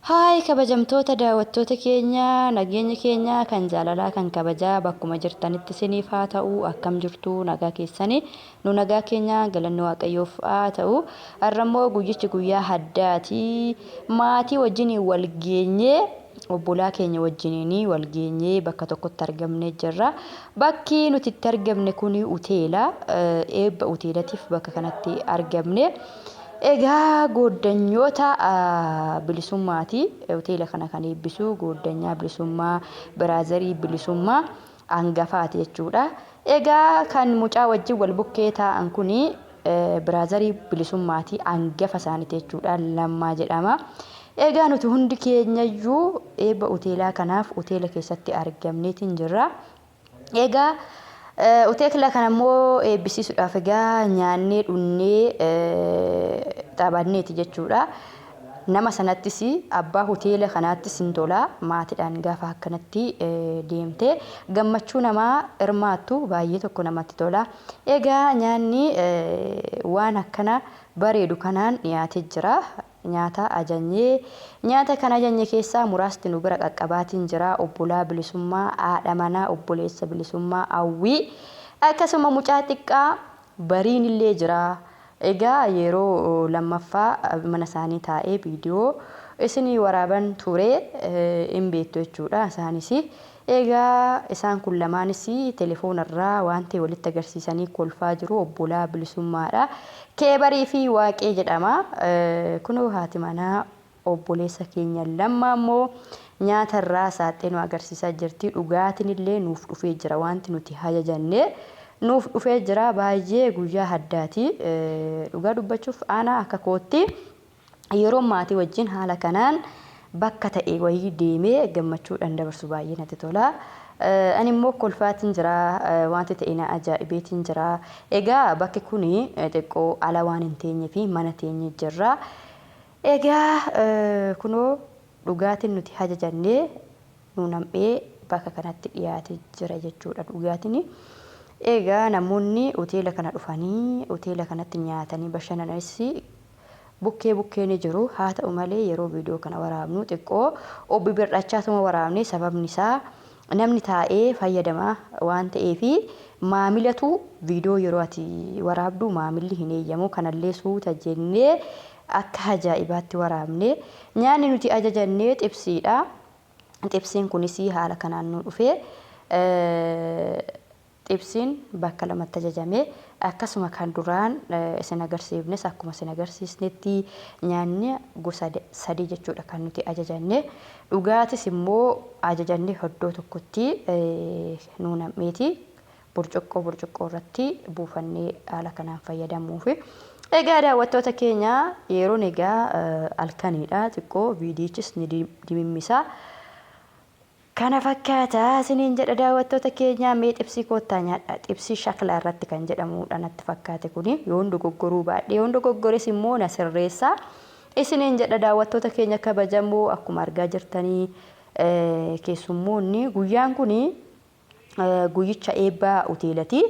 Haay kabajamtoota daawwattoota keenya, nageenyi keenya kan jaalalaa kan kabajaa bakkuma jirtanitti isiniif haa ta'u. Akkam jirtu? Nagaa keessani? Nu nagaa keenya, galanni Waaqayyoof haa ta'u. Har'a immoo guyyichi guyyaa addaati. Maatii wajjiniin wal geenyee, obbolaa keenya wajjiniin wal geenyee bakka tokkotti argamnee jirra. Bakki nuti itti argamne kun hoteela. Eebba hoteelatiif bakka kanatti argamne. Egaa gooddanyoota bilisummaati. Hoteela kana kan eebbisu gooddanyaa bilisummaa, biraazarii bilisummaa hangafaati jechuudha. Egaa kan mucaa wajjin wal bukkee taa'an kun biraazarii bilisummaati, hangafa isaaniiti jechuudha. Lammaa jedhama. Egaa nuti hundi keenyayyuu eebba hoteelaa kanaaf hoteela keessatti argamneetiin jirra. Egaa hoteela kana immoo eebbisiisuudhaaf egaa nyaannee dhunnee taphanneeti jechuudha. Nama sanattis, abbaa hoteela kanaattis hin tola. Maatiidhaan gaafa akkanatti deemtee gammachuu namaa hirmaattu baay'ee tokko namatti tola. Egaa nyaanni waan akkana bareedu kanaan dhiyaatee jira. Nyaata ajanyee. Nyaata kan ajanye keessaa muraasti nu bira qaqqabaatiin jira. Obbolaa bilisummaa, haadha manaa obboleessa bilisummaa Hawwii, akkasuma mucaa xiqqaa Bariin illee jira. Egaa yeroo lammaffaa mana isaanii taa'ee viidiyoo isinii waraaban ture, hin beektu jechuudha isaanis. Egaa isaan kun lamaanis telefoona irraa waan ta'e walitti agarsiisanii kolfaa jiru. Obbolaa bilisummaadha. Keebarii fi Waaqee jedhama. Kunoo haati manaa obboleessa keenya Lammaa immoo nyaata irraa saaxxee nu agarsiisaa jirti. Dhugaatiin illee nuuf dhufee jira. Wanti nuti hajajanne nuuf dhufee jira. Baay'ee guyyaa addaati. Dhugaa dubbachuuf ana akka kootti yeroo maatii wajjin haala kanaan bakka ta'e wayii deemee gammachuudhaan dabarsu baay'ee natti tola. Ani immoo kolfaatiin jira, wanti ta'e na ajaa'ibeetiin jira. Egaa bakki kun xiqqoo ala waan hin teenye fi mana teenye jirra. Egaa kunoo dhugaatiin nuti hajajannee nu nam'ee bakka kanatti dhiyaatee jira jechuudha dhugaatiin. Egaa namoonni hoteela kana dhufanii hoteela kanatti nyaatanii bashannananis bukkee bukkee ni jiru. Haa ta'u malee yeroo viidiyoo kana waraabnu xiqqoo obbi bir'achaatuma waraabne, sababni isaa namni taa'ee fayyadama waan ta'eefi maamilatu viidiyoo yeroo ati waraabdu maamilli hin eeyyamu. Kanallee suuta jennee akka ajaa'ibaatti waraabne. Nyaanni nuti ajajanne xibsiidha. Xibsiin kunis haala kanaan nu dhufe. Xibsiin bakka lamatti ajajame. Akkasuma kan duraan isin agarsiifnes, akkuma isin agarsiisnetti nyaanni gosa sadii jechuudha kan nuti ajajanne. Dhugaatis immoo ajajanne iddoo tokkotti nuu nam'eeti burcuqqoo burcuqqoo irratti buufannee haala kanaan fayyadamuufi. Egaa daawwattoota keenya, yeroon egaa halkaniidha, xiqqoo viidiyichis ni dimimmisa. Kana fakkaata isiniin jedha daawwattoota keenya. Mee xibsii koottaa nyaadha. Xibsii shaklaa irratti kan jedhamudha natti fakkaate kuni, yoon dogoggoruu baadhe, yoon dogoggores immoo na sirreessa. Isiniin jedha daawwattoota keenya kabajamoo, akkuma argaa jirtanii keessummoonni guyyaan kuni guyyicha eebbaa hoteelati.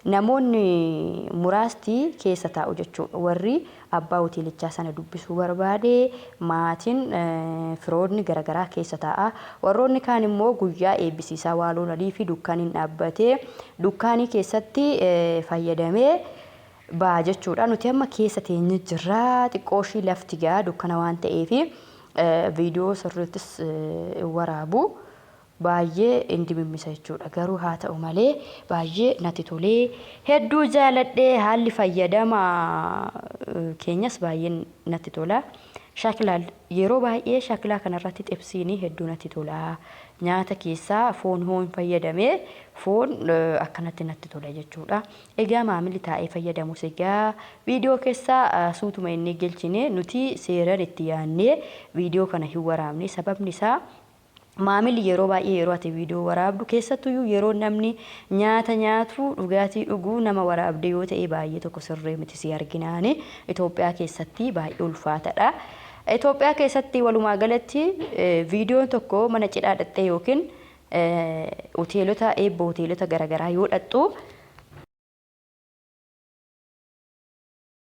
Namoonni muraasti keessa taa'u jechuudha. Warri abbaa hoteelichaa sana dubbisuu barbaade, maatiin, firoonni garaagaraa keessa taa'a. Warroonni kaan immoo guyyaa eebbisiisaa waan oolanii fi dukkaaniin dhaabbatee dukkaanii keessatti fayyadamee ba'a jechuudha. Nuti amma keessa teenyee jirra. Xiqqoo ishii lafti gaa dukkana waan ta'eef viidiyoo sirriittis hin waraabu. Baay'ee hin dimimmisa jechuudha. Garuu haa ta'u malee baay'ee natti tolee, hedduu jaaladhee, haalli fayyadama keenyas baay'ee natti tola. Shakilaal yeroo baay'ee shakilaa kanarratti xibsiin hedduu natti tola. Nyaata keessaa foon hoo hin fayyadame, foon akkanatti natti tola jechuudha. Egaa maamilli taa'ee fayyadamus egaa viidiyoo keessa suutuma inni galchine, nuti seeran itti yaadnee viidiyoo kana hin waraabne. Sababni isaa maamilli yeroo baay'ee yeroo ati viidiyoo waraabdu, keessattuyyuu yeroo namni nyaata nyaatu, dhugaatii dhuguu nama waraabde yoo ta'e, baay'ee tokko sirrii miti si arginaani. Itoophiyaa keessatti baay'ee ulfaatadha. Itoophiyaa keessatti walumaa galatti viidiyoon tokko mana cidhaa dhaqxee yookiin hoteelota eebba hoteelota garaagaraa yoo dhaqxu